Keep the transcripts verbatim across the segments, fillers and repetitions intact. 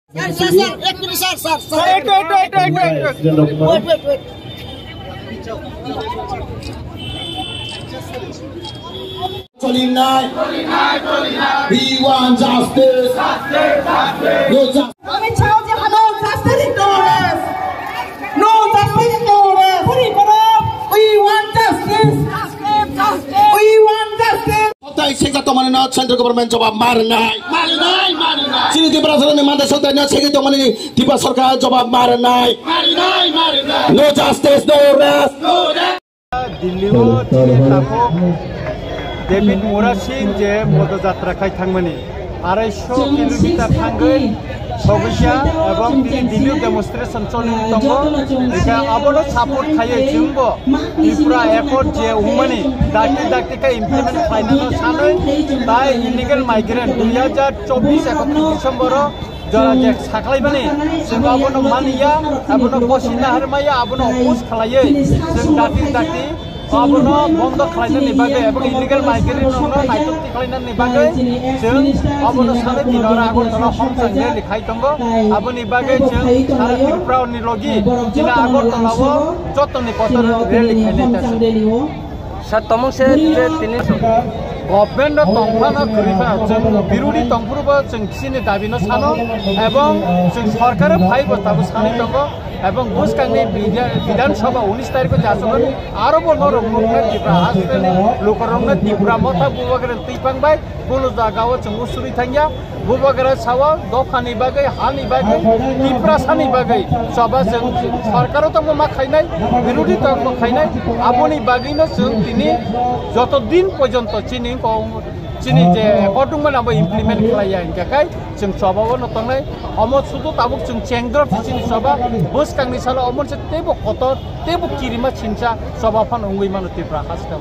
Sir, sir, sir, ek minute, sir, sir, sir. Wait, wait, wait, wait, wait, wait. Wait, wait, wait. Choli nai. We want justice. No justice. আমি চাও যে no justice, no rest. No justice, no rest. We want justice. We want justice. Sotai sengkha tongmani no central government jawab marinai. Marinai, marinai. Chini Tiprasa ni manda sotai no sengkha tongmani Tiprasa sarkar jawab marinai. Marinai, marinai. No justice, no rest. No rest. Delhi o chini takhuk David Murasing je Podojatra khai thangmani. Arai sho kilometer thangwi sogwikha ebong tini Delhi demonstration choli tongo. Hingkhe abono support khaiwi chwngbo Tripura Accord je wngmani dakti dakti khe implement khlainano sanwi tai illegal migrant dui hazar chobbish ekatris December o jora je sakhlaimani chwng abono manya, abono kosi naharmaya, abono oppose khlaiwi chwng dakti dakti abono bondo khlainani bagwi ebong illegal migrant rokno naitokti khlainani bagwi chwng abono sanwi tini oro Agartala homchang rally khai tongo. Aboni bagwi chwng sara Tripura ni logi chini Agartala o jotoni kotor rally khainai ta. Sir, tomong se je tini government no tongphano kwrwi phano chwng birodi tongphuru bo chwng chini dabi no sano ebong chwng sorkar phai bo tabuk sanwi tongo. Ebong bwskangni bidya-, Bidhan Sabha unis tarikh o jasukgwi aro bo norok nuknai Tripura hasteni lukurokno Tipra Motha Bubagra twi pang bai bulu jaga o chwng usuri thangya. Bubagra sao dophani bagwi, hani bagwi, Tiprasani bagwi choba chwng sorkar o tongma ma khainai, birodi tongma khainai, aboni bagwino chwng tini joto din porjonto chini kong Chini je accord wngmani abo implement khlaiya hingkha khai chwng chobao no tongnai. Omo sudu tabuk chwng chengdrop se chini choba bwskangni salo omo se teibo kotor teibo kirima chinsa choba phano wngwi mano Tripura hasteo.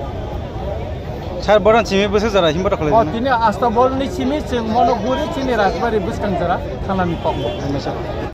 Sir, boran simi bwswk jora himba rok O khlaijak? Tini asta bolni simi chwng mono guri chini Rajbari bwskang jora thanani kokbo. Himba sir.